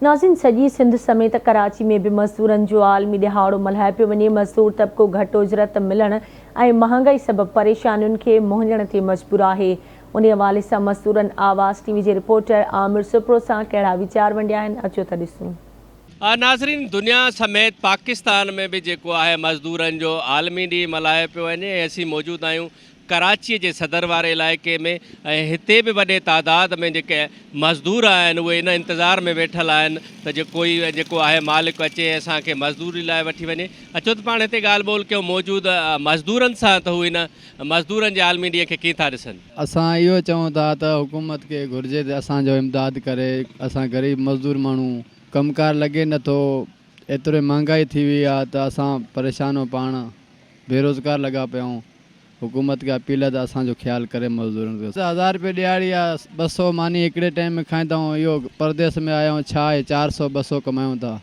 ناظرين سڄي سنڌ سميت ڪراچي ۾ به مزدورن جو عالمي ڏهاڙو ملهايو پيو وڃي، مزدور طبقو گهٽ اجرت ملڻ ۽ مهانگائي سبب پريشانين کي منهن ڏيڻ تي مجبور آهي، انهي حوالي سان مزدورن آواز ٽي وي جي رپورٽر عامر سپرو سان ڪهڙا ويچار ونڊيا آهن اچو ته ڏسون. ناظرين دنيا سميت پاڪستان ۾ به جيڪو آهي مزدورن جو عالمي ڏينهن ملهايو پيو وڃي ۽ اسين موجود آهيون ڪراچيء جي صدر واري علائقي ۾ ۽ هتي به وڏي تعداد ۾ جيڪي مزدور آهن اهي ان انتظار ۾ ويٺل آهن ته جي ڪوئي جيڪو آهي مالڪ اچي ۽ اسان کي مزدوري لاء وٺي وڃي. اچو ته پاڻ هتي ڳالهه ٻولهه ڪيون موجود مزدورن سان ته هو ان مزدورن جي عالمي ڏينهن کي ڪيئن ٿا ڏسن. اسان اهو چئون ٿا ته حڪومت کي گهرجي ته اسان جو امداد ڪري اسان غريب مزدور ماڻهو ڪم ڪار لڳي نٿو ايتري مهانگائي ٿي وئي آهي ته اسان پريشان آهيون پاڻ بيروزگار لڳا پيا آهيون حڪومت کي اپيل آهي ته اسان جو خيال ڪري مزدورن جو. هزار روپيه ڏهاڙي آ 200 ماني هڪڙي ٽائيم ۾ کائيندا آهيون اهو پرديس ۾ آيا آهيون ڇا آهي 400 200 ڪمايون ٿا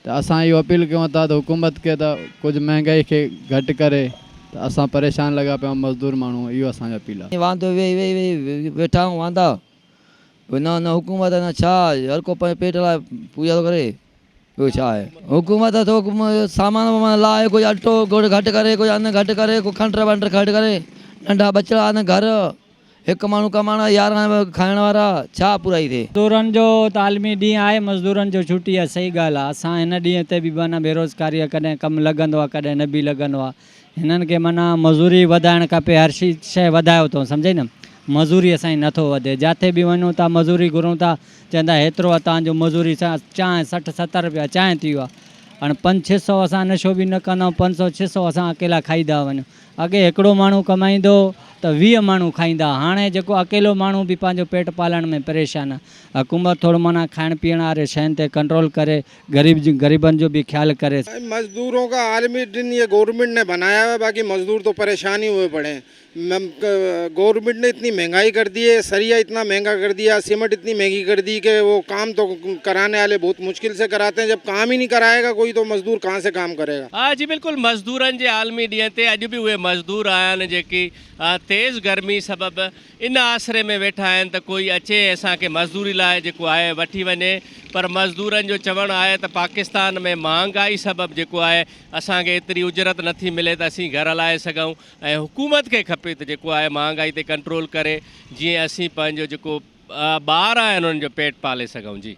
ته اسان اهو اپيل ڪيون ٿا ته حڪومت کي ته ڪجهه مهنگائي کي گهٽ ڪري ته اسان پريشان لڳا پيا آهيون مزدور ماڻهو اهو اسان جو اپيل آهي. واندو ويهي ويهي ويهي ويٺا آهيون واندا نه نه حڪومت نه ڇا هر ڪو پنهنجي پيٽ لاء پوڄا ٿو ڪري. ٻيو ڇا آهي. حڪومت ٿو سامان وامان لاهي ڪجهه اٽو ڳڙ گهٽ ڪري ڪجهه ان گهٽ ڪري ڪو کنڊ ونڊ گهٽ ڪري ننڍا ٻچڙا آهن گهر هڪ ماڻهو ڪمائڻ وارا 11 کائڻ وارا ڇا پورائي ٿئي. مزدورن جو ته عالمي ڏينهن آهي مزدورن جو ڇٽي آهي صحيح ڳالهه آهي اسان هن ڏينهن تي به معنيٰ بيروزگاري آهي ڪڏهن ڪم لڳندو آهي ڪڏهن نه به لڳندو آهي هنن کي معنيٰ مزوري وڌائڻ کپي هر شي شيء وڌايو اٿئون سمجهئي نه مزوري اسان جي نٿو وڌي جاٿي به وڃون ٿا مزوري گهرون ٿا چون ٿا هيترو آ توهان جو مزوري چانهه 60 70 رپيا چانهه ٿي ويو آ هاڻي پنج ڇهه سئو اسان نشو به نه ڪندا آهيون پنج سئو ڇهه سئو اسان اڪيلا کائي ٿا وڃون اڳي هڪڙو ماڻهو ڪمائيندو هو ته 20 ماڻهو کائيندا هئا هاڻي جيڪو اڪيلو ماڻهو به پنهنجو پيٽ پالڻ ۾ پريشان آ حڪومت ٿورو معنيٰ کائڻ پيئڻ واري شين تي ڪنٽرول ڪري غريب غريبن جو به خيال ڪري. مزدورون کا عالمي دن يه گورنمنٽ ني بنايا هوا هي باقي مزدور تو پريشان هي هوئي پڙي هين گورنمنٽ ني اتني مهنگائي ڪر the هي سريا اتنا مهنگا ڪر ديا سيمنٽ اتني مهنگي ڪر the ڪي وو ڪام تو ڪراني والي بهت مشڪل سي ڪراتي هين جب ڪام هي نهي ڪرائي گا ڪوئي تو مزدور ڪهان سي ڪام ڪري گا. ها جي بلڪل مزدورن جي عالمي ڏينهن تي اڄ به اهي مزدور آهن جيڪي تيز گرمي سبب ان آسري ۾ ويٺا آهن ته ڪوئي اچي ۽ اسان کي مزدوري لاء جيڪو آهي وٺي وڃي پر مزدورن جو چوڻ آهي ته پاڪستان ۾ مهانگائي سبب جيڪو آهي اسان کي ايتري اجرت نٿي ملي ته اسين گهر هلائي سگهون ۽ حڪومت کي کپي ته جيڪو آهي مهانگائي تي ڪنٽرول ڪري جيئن اسين پنهنجو جيڪو ٻار آهن انهن جو پيٽ پالي سگهون جي.